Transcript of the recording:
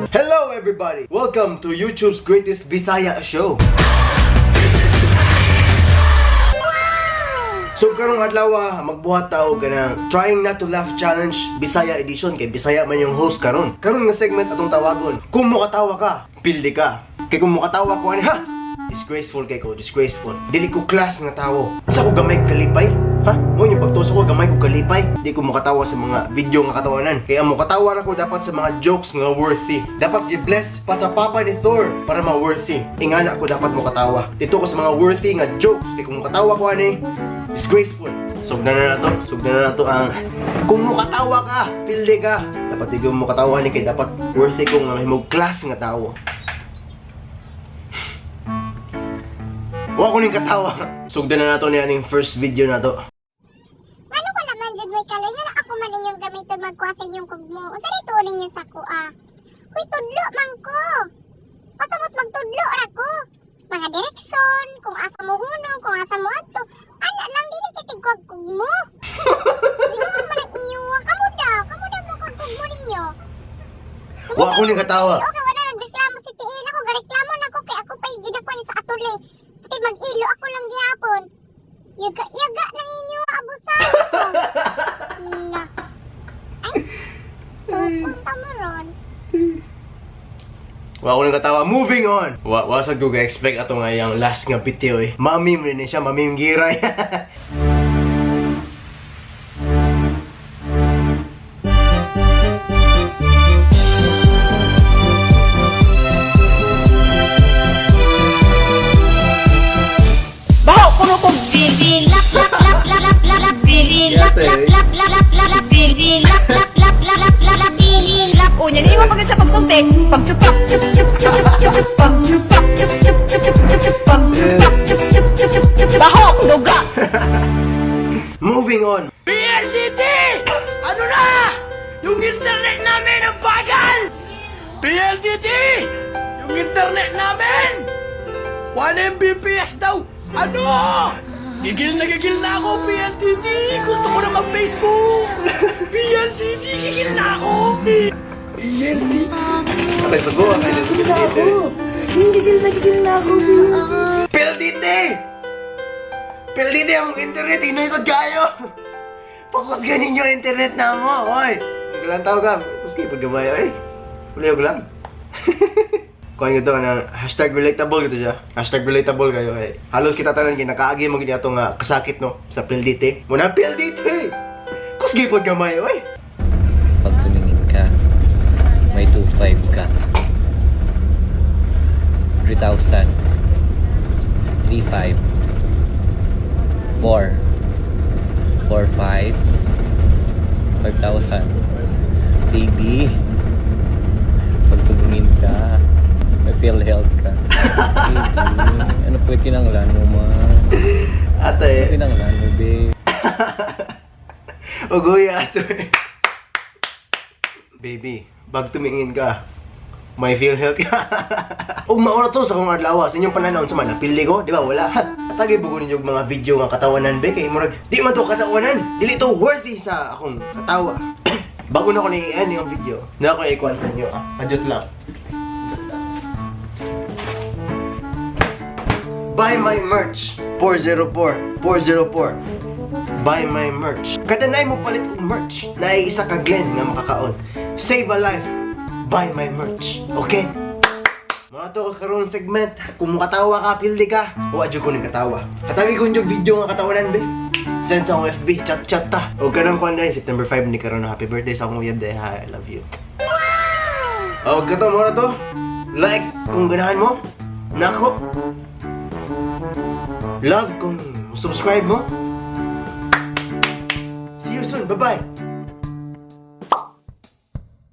Hello, everybody! Welcome to YouTube's greatest Bisaya show. So karong adlaw magbuhat ta og kanang Trying Not to Laugh Challenge Bisaya edition kay Bisaya man yung host karon. Karon nga segment atong tawagon: "Kung mokatawa ka, pildi ka." Kay kung mokatawa ko ani, ha? Disgraceful kay ko, disgraceful. Dili ko class nga tawo. Unsa ko, gamay kalipay? Ha? Mo yung pagtuo ko, gamay ko kalipay. Di ko mokatawa sa mga video nga katawanan. Kaya ang mokatawa ra ko dapat sa mga jokes nga worthy. Dapat gi-bless pa sa papa ni Thor para ma-worthy. Ingana ko dapat mokatawa. Dito ko sa mga worthy nga jokes. Kay kung mokatawa ko ani, disgraceful. Sugdan na nato, sugdan na nato ang "Kung mokatawa ka, pildi ka." Dapat di ko mokatawa ni kay dapat worthy ko nga mahimong class nga tawo. Wa ko ning katawa. Sugdan na nato ni aning first video na to. Ano, wala man jud may kaloy nga ako man inyong gamiton magkuha sa inyong kugmo. Unsa ni tuon ninyo sa kuha? Huy, tudlo man ko. Pasamot magtudlo ra ko. Mga direksyon, kung asa mo hunong, kung asa mo adto. Ana lang, dili kay tigwag kugmo. Ginoon man ang inyo. Kamo daw mo kag kugmo ninyo. Wa ko ning katawa. Okay, wala nagreklamo si Tiil. Ako, gareklamo na ko kay ako pa'y ginakuha ni sa atuli. Pati mag-ilo ako lang gihapon. Yaga, yaga na inyo, abusan ko. Na. Ay, so punta mo ron. Wa ko ning katawa. Moving on. Wa sa ko expect ato nga yung last nga video eh. Mamim rin siya, mamim giray. Baho kuno kog Bili lap lap lap lap lap lap lap bili lap lap lap lap lap lap lap bili lap lap lap lap lap lap lap bili lap. Unya niingon pag sa pagsulti, pagchupak chup chup chup chup chup chup pagchupak chup chup chup chup chup chup pagchupak chup chup chup chup chup chup. Baho duga. Moving on. PLDT! Ano na? Yung internet namin ang bagal! PLDT! Yung internet namin! 1 Mbps daw! Ano? Gigil na ako, PLDT! Gusto ko na mag-Facebook! PLDT, gigil na ako! PLDT! Ay, sago, ay, Gigil na ako! Gigil na ako, PLDT! PLDT! PLDT ang internet, inoy sa kayo! Pakusgan ninyo ang internet na mo, oy! Magalang tao ka, kusgi paggamay, oy! Uliyog lang. Kuhan ito na #relatable ito siya. #relatable kayo eh. Halos kita tanan kay nakaagi mo gid ato nga kasakit no sa PLDT. Muna PLDT! Kusgi paggamay, oy! Pag tumingin ka, may 2.5 ka. 3,000. 3.5. 4. 4, 5. 5,000. Baby, pag tumingin ka, may PhilHealth ka. Baby, ano po yung kinanglan mo, ma? Ate. Ano kinanglan mo, babe? Ugoy ate. Baby, pag tumingin ka, may PhilHealth ka. Ug maura to sa akong adlaw sa inyong pananaw sa man napili ko, di ba? Wala. Atagay bugo ninyo og mga video nga katawanan be kay murag di man to katawanan. Dili to worthy sa akong katawa. Bago na ko ni i-end yung video, na ako i-kuan sa inyo. Ah, adjot lang. Adjot lang. Buy my merch. 404 404. Buy my merch. Kada naay mo palit og merch, naay isa ka Glenn nga makakaon. Save a life. Buy my merch. Okay? Mga to karon segment, kung mukatawa ka, pildi ka. Wa jud ko ning katawa. Hatagi ko yung video nga katawanan be. Send sa akong FB, chat-chat ta. O kanang kuan dahil September 5 ni karon, happy birthday sa akong uyab dahil. I love you. O kato mo na to. Like kung ganahan mo. Nako. Love kung subscribe mo. See you soon. Bye-bye.